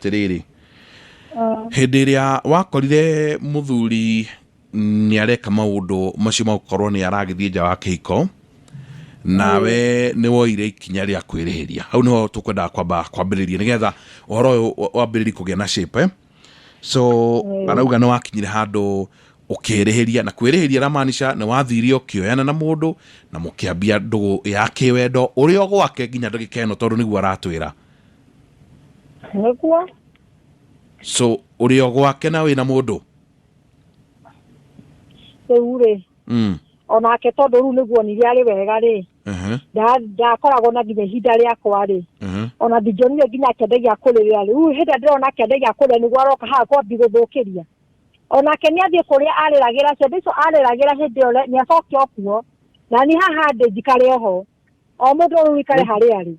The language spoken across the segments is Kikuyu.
Atĩrĩrĩ, hĩndĩ ĩrĩa wakorire mũthuri nĩ areka maũndũ macio magũkorwo nĩ aragĩthiĩ nja wa kĩhiko, nawe nĩ woire ikinya rĩa kwĩrĩhĩria, hau nĩho tũkwendaga kwamba kwambĩrĩria nĩgetha ũhoro ũyũ wambĩrĩrie kũgĩa na shape, eh? So arauga nĩ wakinyire handũ ũkĩrĩhĩria, na kwĩrĩhĩria ramaanisha nĩ wathire ũkĩoyana na mũndũ na mũkĩambia ndũgũ ya kĩwendo ũrĩ o gwake nginya ndagĩka ĩno, tondũ nĩguo aratwĩra. Nĩguo. So ũrĩ o gwake na wĩna mũndũ. Rĩu rĩ, onake tondũ rĩu nĩguo onire arĩ wega rĩ, ndakoragwo na nginya ihinda rĩakwa rĩ, ona ndingĩonire nginya kĩande gĩa kũrĩrĩra. Rĩu hĩndĩ ĩrĩa ndĩrona kĩande gĩa kũrĩra nĩguo aroka haha kwambi gũthũkĩria. Onake nĩ athiĩ kũrĩa arĩragĩra ciondo icio arĩragĩra hĩndĩ ĩyo nĩ acoke o kuo, na niĩ haha ndĩ njikare oho, o mũndũ rĩu ikare harĩa arĩ.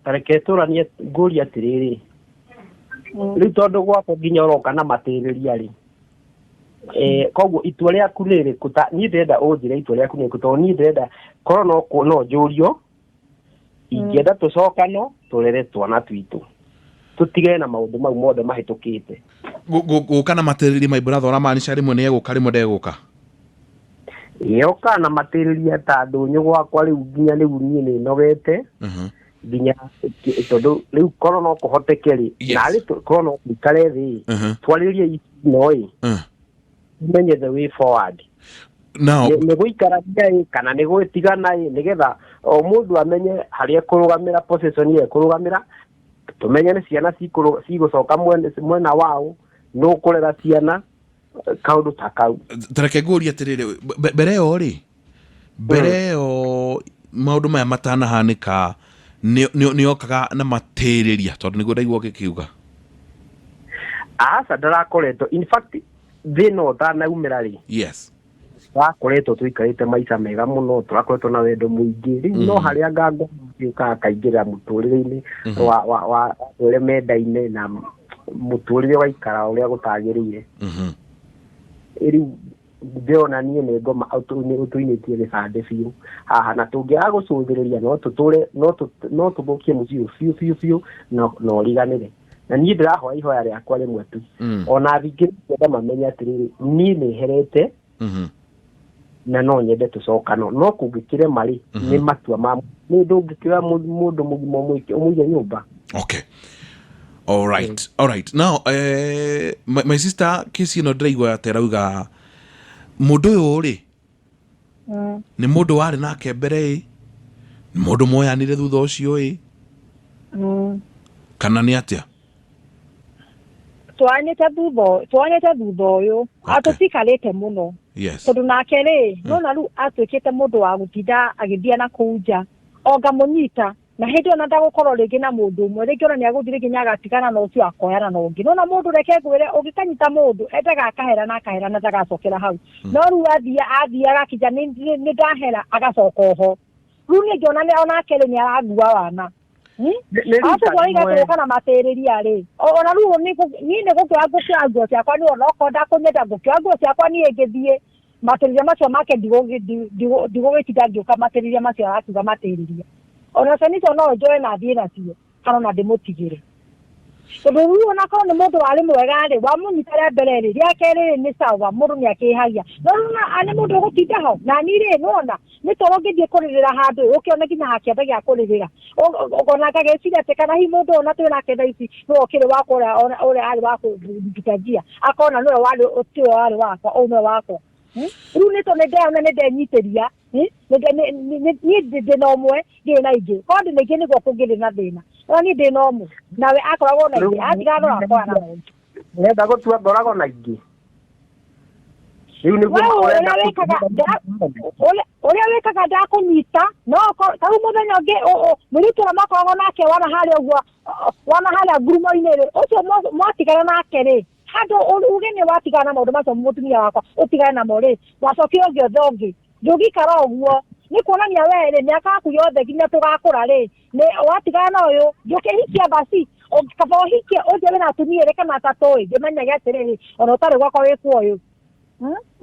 Ta reke tũranie, ngũrie atĩrĩrĩ, rĩu tondũ gwakwa nginya ũroka na matĩrĩria rĩ, koguo itua rĩaku nĩ rĩrĩkũ? Ta niĩ ndĩrenda ũnjĩre itua rĩaku nĩ rĩrĩkũ, tondũ niĩ ndĩrenda korwo no njũrio, ingĩenda tũcokane tũrere twana twitũ, tũtigane na maũndũ mau mothe mahĩtũkĩte. Gũka na matĩrĩria, my brother, ũramaanisha rĩmwe nĩ egũka, rĩmwe ndegũka? Yoka na matĩrĩria ta ndũnyũ gwakwa rĩu nginya rĩu niĩ nĩ nogete, nginya tondũ rĩu korwo no kũhoteke rĩ, narĩ korwo no tũikare thĩ, twarĩrie no ĩ, tumenye the way forward. Now Nĩ gũikarania ĩ kana nĩ gwĩtigana ĩ, nĩgetha o mũndũ amenye harĩa ekũrũgamĩra, position ĩyo ekũrũgamĩra, tũmenye nĩ ciana cigũcoka mwena wao, nũ kũrera ciana, kaũndũ ta kau. Tareke ngũrie atĩrĩrĩ, mbere ĩyo rĩ, mbere ĩyo maũndũ maya matanahanĩka, nĩ okaga na matĩrĩria, tondũ nĩguo ndaigua ũgĩkiuga? Aca, ndarakoretwo. In fact, thĩna ũtanaumĩra rĩ, twakoretwo tũikarĩte maica mega mũno, tũrakoretwo na wendo mũingĩ. Rĩu no harĩa ngango yũkaga kaingĩra mũtũrĩre-inĩ wa andũ arĩa mendaine, na mũtũrĩre ũgaikara ũrĩa gũtagĩrĩire. Rĩu ndĩrona niĩ nĩ ngoma ũtũinĩtie gĩbandĩ biũ haha, na tũngĩaga gũcũthĩrĩria no tũtũre, no tũthũkie mũciĩ ũyũ biũ biũ biũ na ũriganĩre. Na niĩ ndĩrahoya ihoya rĩakwa rĩmwe tu, ona thingĩ ngĩenda mamenye atĩrĩrĩ, niĩ nĩ herete na no nyende tũcokano, no kũngĩkĩrema rĩ, nĩ matua ma nĩ ndũngĩkĩoya mũndũ mũgima ũmũige nyũmba. Okay, all right, all right. Now, my sister, kesi ĩno ndĩraigua atĩ arauga mũndũ ũyũ rĩ, nĩ mũndũ warĩ nake mbere ĩ, nĩ mũndũ moyanire thutha ũcio ĩ, kana nĩ atĩa? Twanĩte thutha ũyũ. Tũtikarĩte mũno, tondũ nake rĩ, nona rĩu atuĩkĩte mũndũ wa gũtinda agĩthiĩ na kũu nja, o ngamũnyita na hĩndĩ ĩyo na ndagũkorwo rĩngĩ na mũndũ ũmwe rĩngĩ, ona nĩ agũthiĩ rĩngĩ nĩ agatigana na ũcio akoyana na ũngĩ. Nona mũndũ, reke ngwĩre, ũngĩkanyita mũndũ endaga akahera na akahera na ndagacokera hau. No rĩu athiĩ athiĩ agakinya nĩ ndahera, agacoka oho. Rĩu niĩ ngĩona nĩ onake rĩ, nĩ arangua wana. Nĩ rita Atũguo iga rĩmwe. Tũgũka na matĩrĩria rĩ, ona rĩu niĩ nĩ gũkĩoya ngũkĩoya nguo ciakwa niĩ, ona okorwo ndakũnyenda ngũkĩoya nguo ciakwa niĩ ngĩthiĩ. Matĩrĩria macio make ndigũgĩtinda ngĩũka matĩrĩria macio arakiuga matĩrĩria. Ona ciana icio no njoe na thiĩ nacio kana ona ndĩmũtigĩre, tondũ rĩu onakorwo nĩ mũndũ warĩ mwega rĩ, wamũnyita rĩa mbere rĩ, rĩa kerĩ rĩ, nĩ sawa, mũndũ nĩ akĩhagia. No rĩu nĩ mũndũ ũgũtinda ho na ni rĩ, nĩwona nĩ toro ngĩthiĩ kũrĩrĩra handũ ũkĩone nginya hakĩanda gĩa kũrĩrĩra, ona ngagĩciria atĩ kana hihi mũndũ ũyũ na twĩ nake thaa ici nĩwe ũkĩrĩ wakwa, ũrĩa arĩ wa kũnduta njia, akona nĩwe warĩ, tiwe warĩ wakwa, ũyũ nĩwe wakwa. Rĩu nĩ tondũ nĩ ndeyona nĩ ndenyitĩria. Niĩ ndĩ na ũmwe, ndirĩ na ingĩ. Korwo ndĩ na ingĩ nĩguo kũngĩrĩ na thĩna, no niĩ ndĩ na ũmwe nawe akoragwo na ingĩ, atiga rora akoya na ũngĩ. Ũrenda gũtua ngoragwo na ingĩ rĩu nĩguo We ũrenda ũrĩa wĩkaga ũrĩa wĩkaga ndakũnyita, no ta rĩu mũthenya ũngĩ mũirĩtu ũrĩa mwakoragwo nake wana harĩa ũguo, wana harĩa ngurumo-inĩ rĩ, ũcio mwatigana nake rĩ, handũ uge nĩ watigana na maũndũ macio, mũtumia wakwa ũtigane namo rĩ, wacokire ũngĩothe ũngĩ, ndũngĩikara ũguo. Nĩ kuonania we rĩ, mĩaka yaku yothe nginya tũgakũra rĩ, nĩ watigana na ũyũ, ndũkĩhikia basi. Kaba ũhikie ũnjĩ wĩna atumia erĩ kana atatũ ĩ, ndĩmenyage atĩrĩrĩ, ona ũtarĩ gwakwa wĩ kuo ũyũ.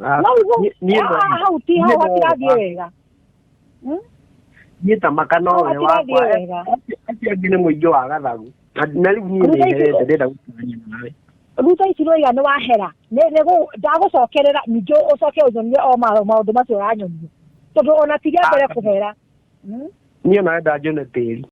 Ah, No ũguo niĩ hau ti niĩ hau no hatirathiĩ wega. Niĩ ta maka Hau nowe hatirathiĩ wakwa. wega. Acio angĩ nĩ mũingĩ wa gathagu. Na rĩu niĩ Rĩu thaa ici- nĩherete ndĩrenda gũtũrania nawe. Rĩu thaa ici rwaiga nĩ wahera, ndagũcokerera ningĩ ũcoke ũnyonie o maũndũ macio ũranyonia, tondũ ona ti rĩa mbere kũhera. Niĩ onawe ndanjone tĩri.